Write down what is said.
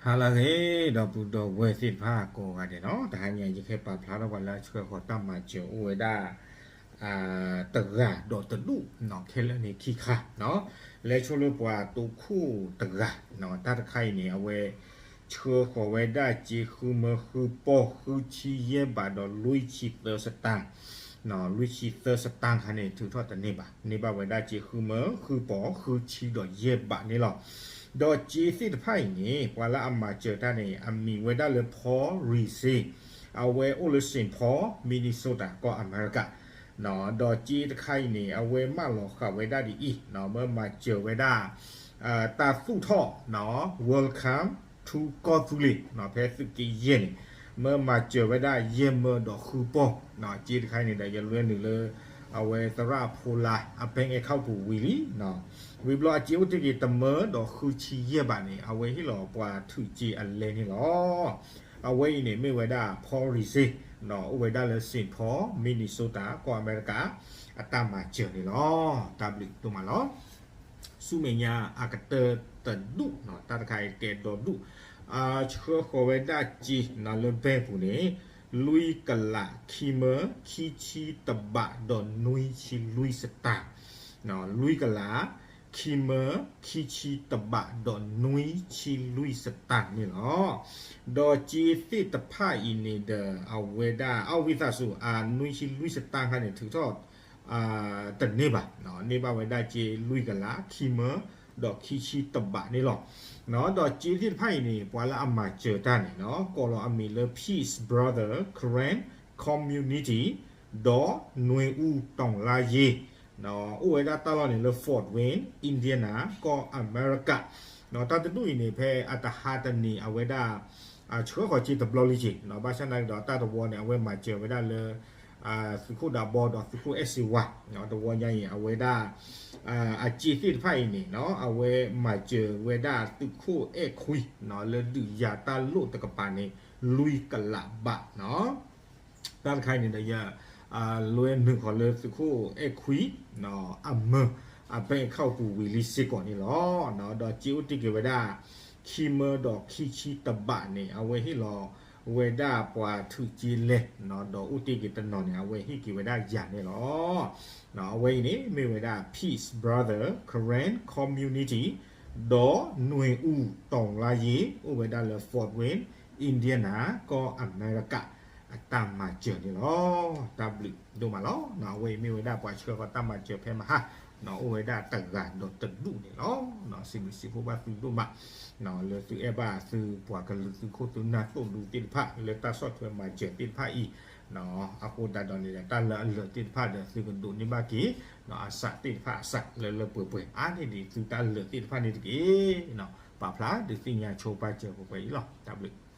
ဟါလၢအဂ့ၤ ဒီပုၢ်ဒီဝဲၢ်သ့ၣ်တဖၣ်ကိးဂၤဒဲးနီၤ, တဟါညါယကဟဲပာ်ဖျါထီၣ်ပှၤလၢအဆှၢဃီၤတၢ်မၤစၢၤအိၣ်ဝဲဒၣ် တဂၤဒီးတဒူၣ်နီၤ, ခဲလၢာ်န့ၣ်ခံခါနီၤ, လဲၤဆိလၢပှၤတိခိၣ်တဂၤနီၤ, တၢ်တခါအံၤန့ၣ် အဝဲ ဆှၢဃီၤဝဲဒၣ်စ့ဃုမၢဃုပီၢ် ဃုဆံယဲၢ်ဘးဒီးလွံၢ်ဆံသၢစတၢၢ် လွံၢ်ဆံသၢစတၢၢ်ခါန့ၣ် ထုးထီၣ်တန့ၢ်ဘၣ်, န့ၢ်ဘၣ်ဝဲဒၣ်စ့ဃုမၢဃုပီၢ် ဃုဆံဒီးယဲၢ်ဘးန့ၣ်လီၤ. ဒီးစ့သ့ၣ်တဖၣ်အံၤန့ၣ် ပှၤလၢအမၤစၢၤတၢ်န့ၣ် အမံၤဝဲဒၣ်လၢ Paul Rizzi, အဝဲအိၣ်လၢ Saint Paul, Minnesota ကီၢ်အမဲရကၤ ဒီးစ့တခါအံၤန့ၣ် အဝဲမၢလီၤဃာ်ဝဲဒၣ်ဒ်အံၤ, မၢမၤစၢၤဝဲဒၣ် တၢ်သူၣ်ထီၣ် Welcome to ကီၢ်သူလ့ၤ ဖဲသုးက့ယဲၢ်န့ၣ် မၢမၤစၢၤဝဲဒၣ်ယဲၢ်မၢဒီးဃုပီၢ်, စ့တခါအံၤန့ၣ်ဒီး ယလွဲနုာ်လၢ အဝဲသရၣ်ဖိလါ အ bank account ပူၤဝံၤလံ ဝံၤဘျီအစ့အိၣ်တ့ၢ်က့ၤတမၢဒီးဃုဆံယဲၢ်ဘးန့ၣ် အဝဲဟ့ၣ်လီၤပှၤထုးစ့အလဲန့ၣ်လီၤ. အဝဲအံၤန့ၣ်မ့ၢ်ဝဲဒၣ် Paul Rizzi, အိၣ်ဝဲဒၣ်လၢ Saint Paul, Minnesota ကီၢ်အမဲရကၤ အတၢ်မၤစၢၤန့ၣ်လီၤ. တၢ်ဘျုးဒိၣ်မးလီၤ. ဆူမဲာ်ညါအကတၢၢ်တဒူၣ်, တၢ်တခါအံၤကဲဒီဒူၣ်, ဆှၢဃီၤဝဲဒၣ်စ့လၢ bank ပူၤန့ၣ် လွံၢ်ကလး ခံမၢ ခံဆံတဘးဒီးနွံဆံလွံၢ်စတၢၢ်, လွံၢ်ကလး ခံမၢ ခံဆံတဘးဒီးနွံဆံလွံၢ်စတၢၢ်န့ၣ်လီၤ. ဒီးစ့သ့ၣ်တဖၣ်အံၤန့ၣ်ဒီး အဝဲဒၣ် အဝံသးစူၤ အနွံဆံလွံၢ်စတၢၢ်ခါန့ၣ် ထုးထီၣ် တန့ၢ်ဘၣ်, န့ၢ်ဘၣ်ဝဲဒၣ်စ့လွံၢ်ကလး ခံမၢ ဒီးခံဆံတဘးန့ၣ်လီၤ. ဒီးစ့သ့ၣ်တဖၣ်အံၤန့ၣ် ပှၤလၢအမၤစၢၤတၢ်န့ၣ် ကိးလီၤအမံၤလၢ Peace Brother Karen Community ဒီးနွေဦးတောင်လါရေ အိၣ်ဝဲဒၣ်တၢ်လီၢ်န့ၣ်လၢ Fort Wayne, Indiana ကီၢ်အမဲရကၤ, တၢ်တဒူၣ်အံၤန့ၣ် ဖဲအတဟါတနံၤအဝဲဒၣ် ဆှၢဃီၤစ့တဘျီလံက့ၤ, ဘၣ်ဆၣ်သနာ်က့ဒီး တၢ်တဝီန့ၣ် အဝဲမၤစၢၤဝဲဒၣ်လၢ သုးခိၣ်ဒးဘီဒီးသုးခိၣ်အဲၣ်စ့ဝါ, တဝီညါအံၤ အဝဲဒၣ် အစ့သ့ၣ်တဖၣ်အံၤန့ၣ် အဝဲမၤစၢၤဝဲဒၣ်သုးခိၣ်အဲၣ်ခွံ လၢဒုးယၤတၢ်လိၣ်တကပၤန့ၣ် လွံၢ်ကလးဘးနီၤ. တၢ်တခါအံၤန့ၣ်ဒီး ယ လွဲနုာ်ဃီၤလၢသုးခိၣ်အဲၣ်ခွံ အမၢ အ bank account ပူၤဝံၤလံစ့ၢ်ကီးန့ၣ်လီၤ. ဒီးစ့အိၣ်တ့ၢ်က့ၤဝဲဒၣ် ခံမၢဒီးခံဆံတဘးန့ၣ် အဝဲဟ့ၣ်လီၤဝဲဒၣ်ပှၤထုးစ့လဲ ဒီးအိၣ်တ့ၢ်က့ၤတနီၤန့ၣ် အဝဲဟ့ၣ်က့ၤဝဲဒၣ်ယၤန့ၣ်လီၤ. အဝဲအံၤန့ၣ် မ့ၢ်ဝဲဒၣ် Peace Brother Karen Community ဒီးနွေဦးတောင်လါရေ အိၣ်ဝဲဒၣ်လၢ Fort Wayne, Indiana ကီၢ်အမဲရကၤ အတၢ်မၤစၢၤန့ၣ်လီၤ. တၢ်ဘျုးဒိၣ်မးလီၤ. အဝဲအံၤမ့ၢ်ဝဲဒၣ်ပှၤဆှၢဃီၤတၢ်မၤစၢၤဖဲမဟါ အိၣ်ဝဲဒၣ်တဂၤဒီးတဒူၣ်န့ၣ်လီၤ. စံးဘျုးစံးဖှိၣ်ဘၣ်သုဒိၣ်မး လၢသုအဲၣ်ဘၣ်သုပှၤကလုာ်သုးခိၣ်သုနၢ်သိၣ်ဒူသ့ၣ်တဖၣ် လၢတၢ်ဆီၣ်ထွဲမၤစၢၤသ့ၣ်တဖၣ်အံၤ အဃိသတးဒီးန့ၣ်ဒီး တၢ်လၢအလၢာ်သ့ၣ်တဖၣ်ဒီး သုကဒိးန့ၢ်ဘၣ်က့ၤ အစးသ့ၣ်တဖၣ်အစးလၢလၢပှဲၤပှဲၤ အါန့ၢ်ဒံးသုတၢ်လၢာ်သ့ၣ်တဖၣ်န့ၣ်တက့ၢ်. ပာ်ဖျါဒုးသ့ၣ်ညါဆိပာ်စၢၤပှဲၤပှဲၤအံၤလီၤ. တၢ်ဘျုး